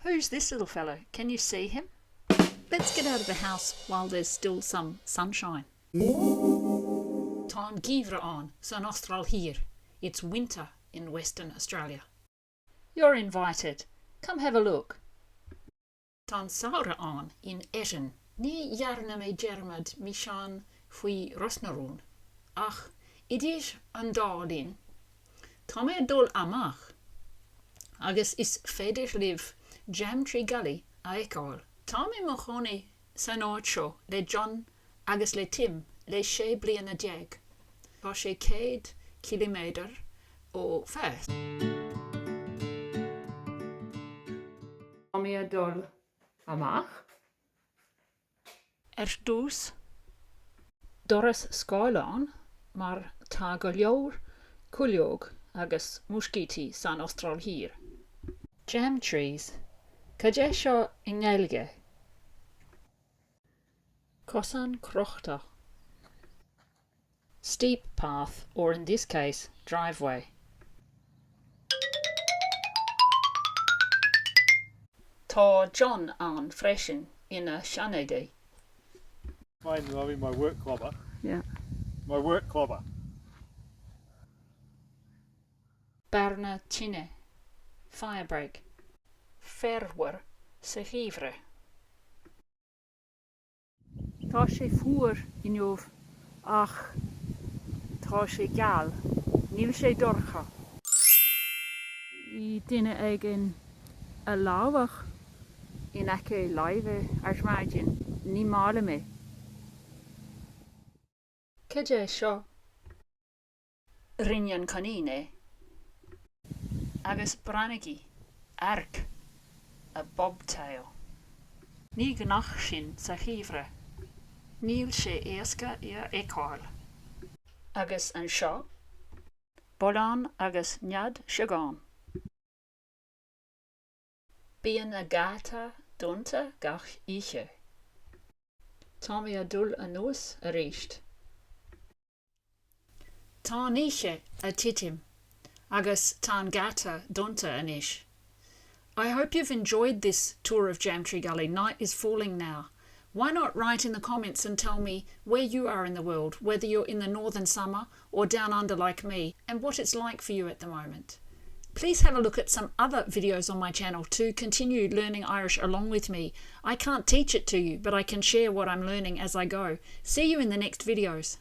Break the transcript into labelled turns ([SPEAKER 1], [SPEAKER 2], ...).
[SPEAKER 1] Who's this little fellow? Can you see him? Let's get out of the house while there's still some sunshine. Tá an geimhreadh ann san Astráil Thiar, it's winter in Western Australia. You're invited. Come have a look. Tá an samhradh ann in Éirinn. Ní dhearna mé dearmad misean faoi Ros na Rún, ach idir an dá linn, tá mé ag dul amach agus is féidir libh Jam Tree Gully a fheiceáil. Táim i mo chónaí san áit seo le John agus le Tim le 16 bliana. Tá sé 100 ciliméadar ó Perth. Tá mé ag dul amach. Ar dtús, doras scáileáin mar tá go leor cuileog agus muiscítí san Astráil Thiar. Jam trees, cad é seo i nGaeilge? Cosán crochta. Steep path or in this case, driveway. Tá John ann freisin ina sheanéadaí.
[SPEAKER 2] Explain that I'm in my work clobber. Yeah. My work clobber.
[SPEAKER 1] Bearna tine, firebreak. Féarmhar sa gheimhreadh. Tá sé fuar inniu ach tá sé geal, níl sé dorcha. Bhí duine éigin á lámhach in aice láimhe ar maidin, ní maith liom é. Cad é seo? Rinne an coinín é. Agus breathnaigí, earc, a bobtail. Ní gnách sin sa gheimhreadh. Níl sé éasca í a fheiceáil. Agus anseo, bullán agus nead shugáin. Bíonn an geata dúnta gach oíche. Tá mé ag dul anuas arís. Tá an oíche ag titim agus tá an geata dúnta anois. I hope you've enjoyed this tour of Jam Tree Gully. Night is falling now. Why not write in the comments and tell me where you are in the world, whether you're in the northern summer or down under like me, and what it's like for you at the moment. Please have a look at some other videos on my channel to continue learning Irish along with me. I can't teach it to you, but I can share what I'm learning as I go. See you in the next videos.